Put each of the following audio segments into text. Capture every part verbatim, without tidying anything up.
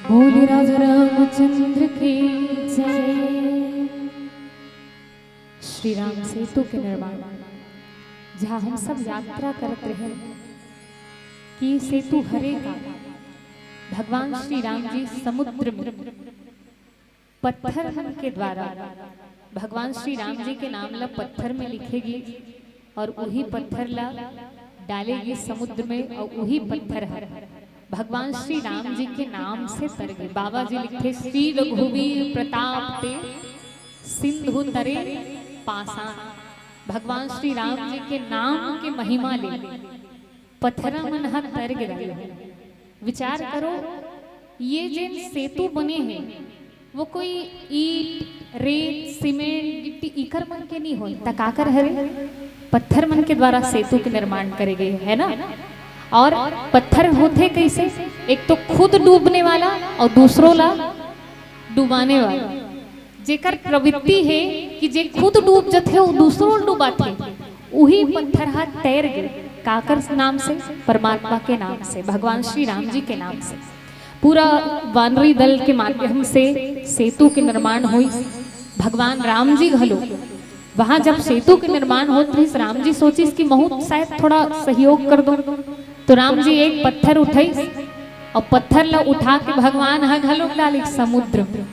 बोले राजा रामचंद्र की जय। श्री राम सेतु के निर्माण, जहाँ हम सब यात्रा करत रहे कि सेतु हरे का, भगवान श्री राम जी समुद्र में पत्थर मन के द्वारा, भगवान श्री राम जी के नाम ला पत्थर में लिखे गिस और उही पत्थर ला डाले गिस समुद्र में और उही पत्थर ह भगवान श्री राम जी के नाम से तर गे। बाबा जी लिखथे, "श्री रघुवीर प्रताप ते सिंधु तरे पाषाण।" भगवान श्री राम जी के नाम के महिमा ले पत्थरा मन ह तर गे दाई। विचार करो, ये जेन सेतु बने हे, वो कोई ईंट, रेत, सीमेंट, गिट्टी, इकर मन के नहीं होय, त काकर हरे? पत्थर मन के द्वारा सेतु के निर्माण करे गए, है ना? और पत्थर होथे कैसे? एक तो खुद डूबने वाला और दूसरों ला डुबाने वाला। जेकर प्रवृत्ति हे कि जे खुद डूब जथे, वो दूसरों ल डुबाथे, उही पत्थर ह तैर गे। काकर नाम से? परमात्मा के नाम से, भगवान श्री राम जी के नाम से। पूरा वानरी दल के माध्यम से सेतु के निर्माण होइस। भगवान राम जी घलो वहां जब सेतु के निर्माण होत रहिस, राम जी सोचिस कि महूं शायद थोड़ा सहयोग कर दूं। तो राम जी एक पत्थर उठाइस और पत्थर ला उठा के भगवान ह घलोक डालिस समुद्र में।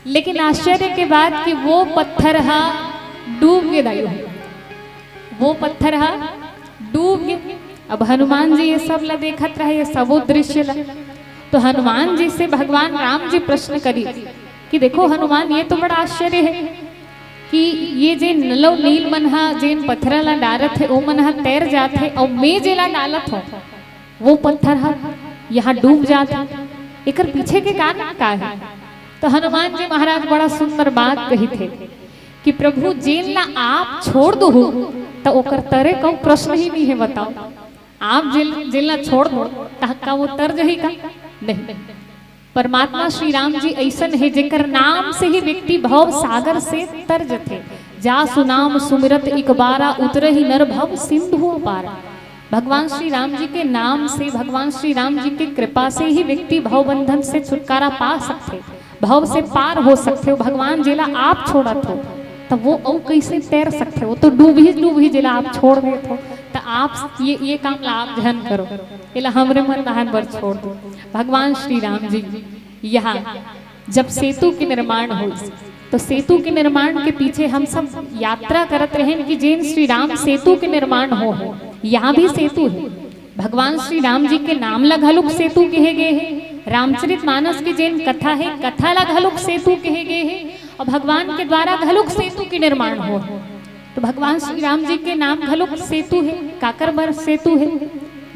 लेकिन आश्चर्य के बात कि वो पत्थर ह डूब गे दाई, वो पत्थर ह डूब गे। अब हनुमान जी ये सब ला देखत रहे, ये सबो दृश्य ला। तो हनुमान जी से भगवान राम जी प्रश्न करिस कि देखो हनुमान, ये तो बड़ा आश्चर्य हे कि ये जे नलव नील मन ह जेन पत्थरा ला डारत हे, ओ मन ह तैर जात हे, अउ मैं जेला डालत हों, वो पत्थर ह यहाँ डूब जात हे। एकर पीछे के कारण का हे? तो हनुमान जी महाराज बड़ा सुंदर बात कहिथे कि प्रभु, जेन ला आप छोड़ दो, त ओकर तरे कहूं प्रश्न ही नहीं है, बताओ। आप जेन, जेन ला छोड़ दो, त का वो तर जही का? नहीं। परमात्मा श्री राम जी अइसन हे, जेकर नाम से ही व्यक्ति भव सागर से तर जथे। "जा सुनाम सुमिरत इक बारा, उतरहि नर भव सिंधु अपारा।" भगवान श्री राम जी के नाम से, भगवान श्री राम जी के कृपा से ही व्यक्ति भव बंधन से छुटकारा पा सकथे, भव से पार हो सकथे। भगवान जेला आप छोड़त हो, त वो अउ कइसे तैर सकथे? वो तो डूब ही डूब ही, जेला आप छोड़ देत हो। त आप ये, ये काम ला आप झन करो, एला हमरे मन दाहन बर छोड़ दो। भगवान श्री राम जी यहाँ जब सेतु के निर्माण होइस, तो सेतु के निर्माण के पीछे हम सब यात्रा करत रहेन कि जेन श्री राम सेतु के निर्माण हो, हो, यहाँ भी सेतु हे। भगवान श्री राम जी के नाम ला घलुक सेतु कहे गए हे। रामचरित मानस के जेन कथा हे, कथा ला घलुक सेतु कहे गए हे, और भगवान के द्वारा घलुक सेतु के निर्माण हो। तो भगवान श्री राम जी के नाम घलुक सेतु हे। काकर बर सेतु हे?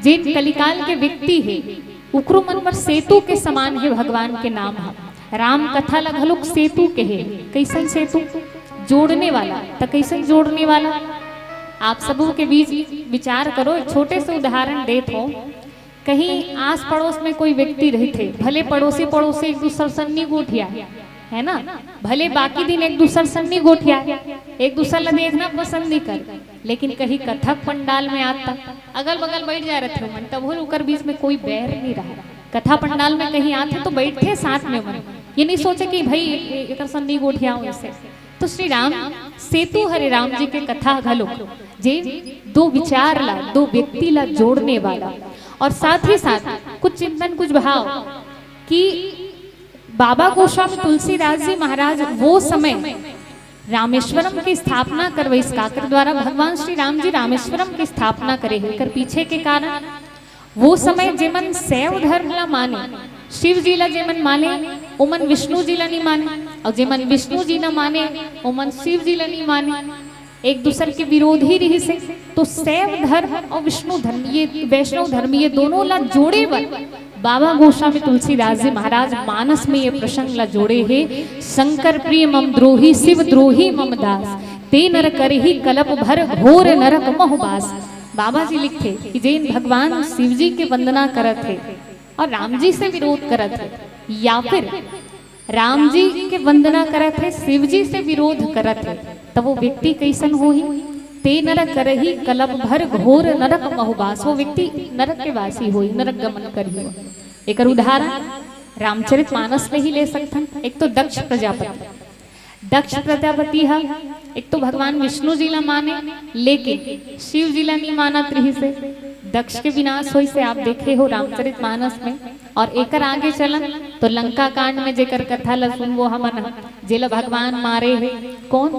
जेन कलिकाल के व्यक्ति हे, उकरो मन बर सेतु के समान हे भगवान के नाम ह। राम कथा ला घलुक सेतु कहे। कइसन सेतु? जोड़ने वाला। त कइसन जोड़ने वाला? आप सबो के बीच विचार करो, एक छोटे से उदाहरण देत हों। कहीं आस पड़ोस में कोई व्यक्ति रहिथे, भले पड़ोसी पड़ोसी एक दूसर सन नी गोठिया, है ना, भले बाकी दिन एक दूसर सन नी गोठिया, एक दूसर ला देखना पसंद नहीं कर, लेकिन कहीं कथा पंडाल में आत त अगल बगल बैठ जा रहे थे मन, तब ओकर बीच में कोई बैर नहीं रहा। कथा पंडाल में कहीं आत हे तो बैठे साथ में मन, ये नहीं सोचे कि भाई ए-, एकर सन नी गोठियाओ ऐसे। तो श्री राम सेतु हरे, राम जी के कथा घलो, जे दो विचार ला, दो व्यक्ति ला जोड़ने वाला, और साथ ही साथ कुछ चिंतन, कुछ भाव कि बाबा गोस्वामी तुलसीदास जी महाराज वो समय रामेश्वरम की स्थापना करवइस, काकर द्वारा भगवान श्री राम जी रामेश्वरम की स्थापना करे हे। एकर पीछे के कारण, वो समय जेमन शैव धर्म ला माने, शिव जी ला जेमन माने, ओमन विष्णु जी ला नहीं माने, और जेमन विष्णु जी ला माने, ओमन शिव जी ला नहीं माने। एक दूसर के विरोधी रहिस हे। तो शैव धर्म और विष्णु धर्म, ये वैष्णव धर्म, ये दोनों ला जोड़े बर बाबा गोस्वामी तुलसीदास जी महाराज मानस में ये प्रसंग ला जोड़े हे, "शंकर प्रिय मम द्रोही, शिव द्रोही मम दास, ते नर करही कलप भर, घोर नरक महु बास।" बाबा जी लिखथे कि जेन भगवान शिव जी के वंदना करत हे और राम जी से विरोध करत हे, या फिर राम जी के वंदना करत हे, शिव जी से विरोध करत हे, त वो व्यक्ति कइसन होही? "ते नर करही कलप भर, घोर नरक महु बास।" वो व्यक्ति नरक के वासी होही, नरक गमन करही। एकर उदाहरण रामचरित मानस ले ही ले सकथन। एक तो दक्ष प्रजापति, दक्ष प्रजापति ह एक तो भगवान विष्णु जी ला माने, लेकिन शिव जी ला नहीं मानत रहिस हे। दक्ष के विनाश होइस हे, आप देखे हो रामचरित मानस में। और एकर आगे चलन तो लंका कांड में जेकर कथा ला सुनबो हमन ह, जेला भगवान मारे हे, कौन?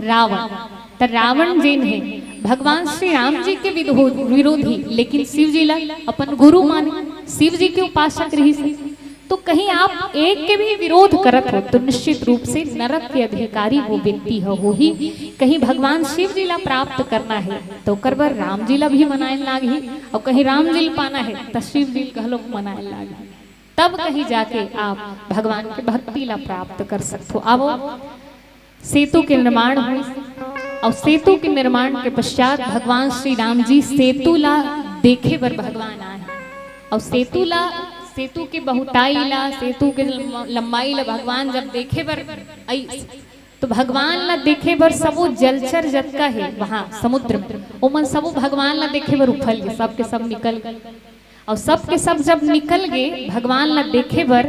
रावण। त रावण जेन हे भगवान श्री राम जी के विधो-, विरोधी, लेकिन शिव जी ला अपन गुरु माने, शिव जी के उपासक रहिस हे। तो कहीं आप एक के भी विरोध करत हो तो निश्चित रूप से नरक के अधिकारी वो व्यक्ति ह होही। कहीं भगवान शिव जी ला प्राप्त करना हे तो ओकर बर राम जी ला भी मनाए लागही, और कहीं राम जी ला पाना हे त शिव जी ला घलो मनाए लागही, तब कहीं जाके आप भगवान के भक्ति ला प्राप्त कर सकथो। आवो, सेतु के निर्माण होइस, और सेतु के निर्माण के पश्चात भगवान श्री राम जी सेतु ला देखे बर भगवान आए, और सेतु ला, सेतु के बहुताई ला, सेतु के लम-, लंबाई ला भगवान जब देखे बर आइस, तो भगवान ला देखे बर सबो जलचर जतका हे वहां समुद्र में, ओमन सबो भगवान ला देखे बर उफल गे, सबके सब निकल गे। और सबके सब जब निकल गे भगवान ला देखे बर,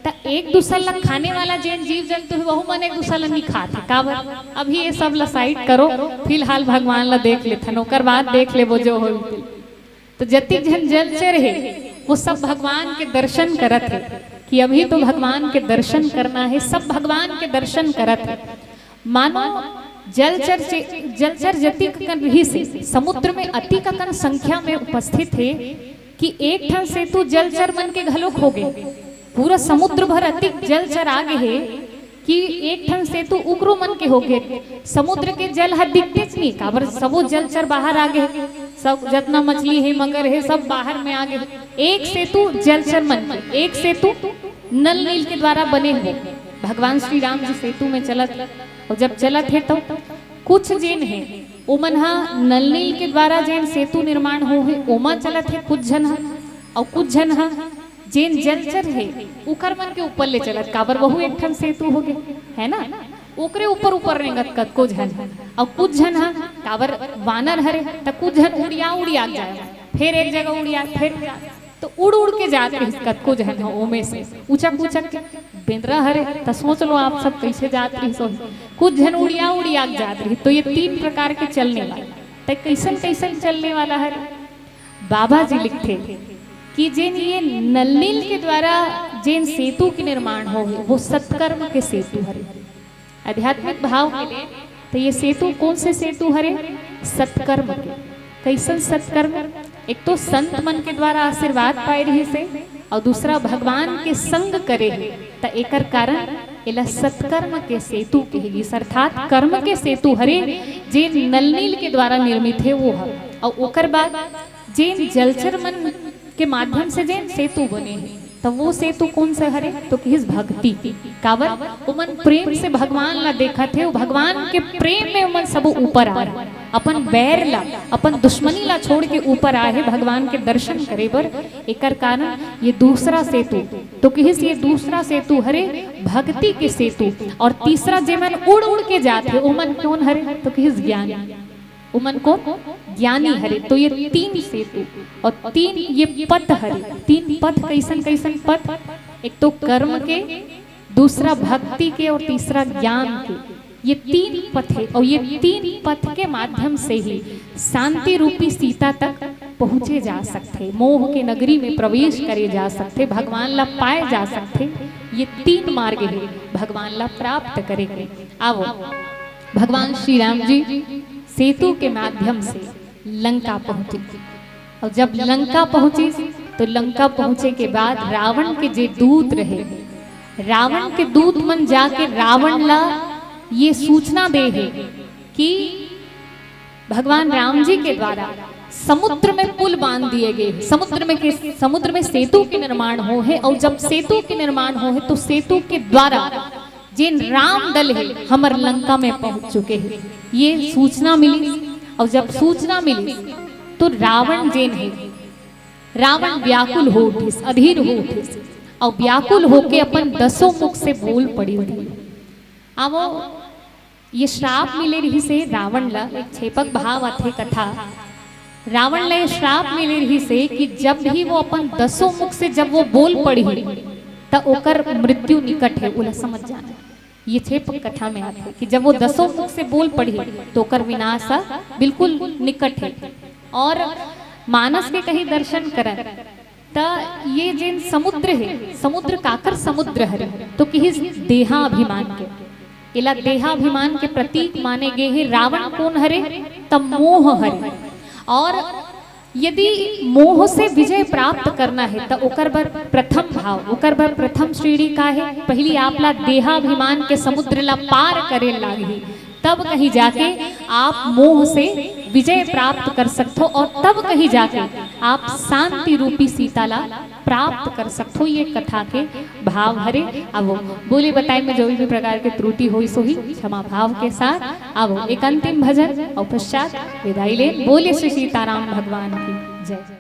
त एक दूसर ला खाने वाला जेन जीव जंतु हे, वहू मन एक दूसर ला नहीं खात हे। काबर? अभी ये सब ला साइड करो, फिलहाल भगवान ला देख लेथन, ओकर बाद देख लेबो जो होई। तो जतिक झन जलचर हे, वो सब भगवान के दर्शन करत हे कि अभी तो भगवान के दर्शन करना हे, सब भगवान के दर्शन करत हे। मानो जलचर चे-, जलचर जतिक अकन रहिस हे, समुद्र में अतिक अकन संख्या में उपस्थित हे कि एक ठन सेतु जलचर मन के घलोक हो गे। पूरा समुद्र भर अतिक जलचर आ गे हे कि एक ठन सेतु उकरो मन के हो गे। समुद्र के जल ह दिखतेच नहीं, काबर सबो जलचर बाहर आ गे हे, सब जतना मछली हे, मगर हे, सब बाहर में आ गे हे। एक सेतु जलचर मन के, एक सेतु नल नील के द्वारा बने हुए। भगवान श्री राम जी सेतु में चलत, और जब चलत हे तो कुछ जेन हे, ओमन ह नल नील के द्वारा जेन सेतु निर्माण हो हे, ओमा चलत हे कुछ झन ह, और कुछ झन ह जेन जलचर हे, उकर मन के ऊपर ले चलत, काबर वहू एक ठन सेतु हो गे, है ना? ओकरे ऊपर ऊपर रेंगत कतको झन ह, और कुछ झन ह, काबर वानर हरे, त कुछ झन उड़िया उड़िया के जाए, फिर एक जगह उड़िया, फिर उड़िया, तो उड़ उड़ के जात रहिस कतको झन ह ओमे से, उचक उचक के। बेंदरा हरे, त सोच लो आप सब कैसे जात रहिस होही। कुछ झन उड़िया उड़िया के जात रहिस। तो ये तीन प्रकार के चलने वाला, त कैसन कैसन चलने वाला हरे? बाबा जी लिखथे कि जेन ये नल नील के द्वारा जेन सेतु के निर्माण हो हे, वो सत्कर्म के सेतु हरे। आध्यात्मिक भाव मिले, तो ये सेतु कौन से सेतु हरे? सत्कर्म के। कैसन सत्कर्म? एक तो संत मन के द्वारा आशीर्वाद पाए रहिस हे, और दूसरा भगवान के संग करे हे, त एकर कारण एला सत्कर्म के सेतु कहे गिस, अर्थात कर्म के सेतु हरे, जे नल नील के द्वारा निर्मित हे वो ह। और ओकर बाद जेन जलचर मन के माध्यम से जेन सेतु बने हे, त वो सेतु कौन सा हरे? तो किहिस भक्ति। काबर? ओमन प्रेम से भगवान ला देखत हे, वो भगवान के प्रेम में ओमन सबो ऊपर आए, अपन बैर ला, अपन दुश्मनी ला छोड़ के ऊपर आए हे भगवान के दर्शन करे बर। एकर कारण ये दूसरा सेतु, तो किहिस ये दूसरा सेतु हरे भक्ति के सेतु। और तीसरा जेमन उड़ उड़ के जात हे, ओमन कौन हरे? तो किहिस ज्ञानी। ओमन कौन? ज्ञानी हरे। तो ये तीन सेतु और तीन ये पथ हरे। तीन पथ, कैसन कैसन पथ? एक तो कर्म के, दूसरा भक्ति के और तीसरा ज्ञान के। ये तीन पथ हे और ये तीन पथ के माध्यम से ही शांति रूपी सीता तक पहुँचे जा सकथे, मोह के नगरी में प्रवेश करे जा सकथे, भगवान ला पाए जा सकथे। ये तीन मार्ग हे भगवान ला प्राप्त करे के। आवो, भगवान श्री राम जी सेतु के माध्यम से लंका पहुंचे, और जब लंका पहुंचे तो लंका पहुंचे के बाद रावण के जे दूत रहे, रावण के दूत मन जाके रावण ला ये सूचना दे हे कि भगवान राम जी के द्वारा समुद्र में पुल बांध दिए गए, समुद्र में के, समुद्र में सेतु के निर्माण हो हे, और जब सेतु के निर्माण हो हे तो सेतु के द्वारा जेन राम दल हे हमर लंका में पहुंच चुके हे, ये सूचना मिली। और जब सूचना मिली तो रावण जेन हे, रावण व्याकुल हो उठिस, अधीर हो उठिस, और व्याकुल होके अपन दसों मुख से बोल पड़ी थी। अब वो ये श्राप मिले रहिस हे रावण ला, एक क्षेपक भाव आथे कथा। रावण ला ये श्राप मिले रहिस हे कि जब भी वो अपन दसों मुख से जब वो बोल पड़ी, त ओकर मृत्यु निकट हे, ओला समझ जाना। ये छह कथा में आथे कि जब वो दसों मुख से बोल पड़ही, तो ओकर विनाश ह बिल्कुल निकट हे। और मानस के कहीं दर्शन करन, त ये जेन समुद्र हे, समुद्र काकर समुद्र हरे, तो किहिस देहाभिमान के। एला देहाभिमान के प्रतीक माने गे हे। रावण कोन हरे? त मोह हरे। और यदि मोह से विजय प्राप्त करना हे, त ओकर बर प्रथम भाव, ओकर बर प्रथम श्रेणी का हे? पहली आप ला देहाभिमान के समुद्र ला पार करे लागही, तब कहीं जाके आप मोह से विजय प्राप्त कर सकथो और तब कहीं जाके आप शांति रूपी सीता ला प्राप्त कर सकथो। ये कथा के भाव हरे। अब बोले बताए में जो भी प्रकार के त्रुटि होइस होही, क्षमा भाव के साथ। अब एक अंतिम भजन और पश्चात विदाई ले। बोले श्री सीताराम भगवान की जय।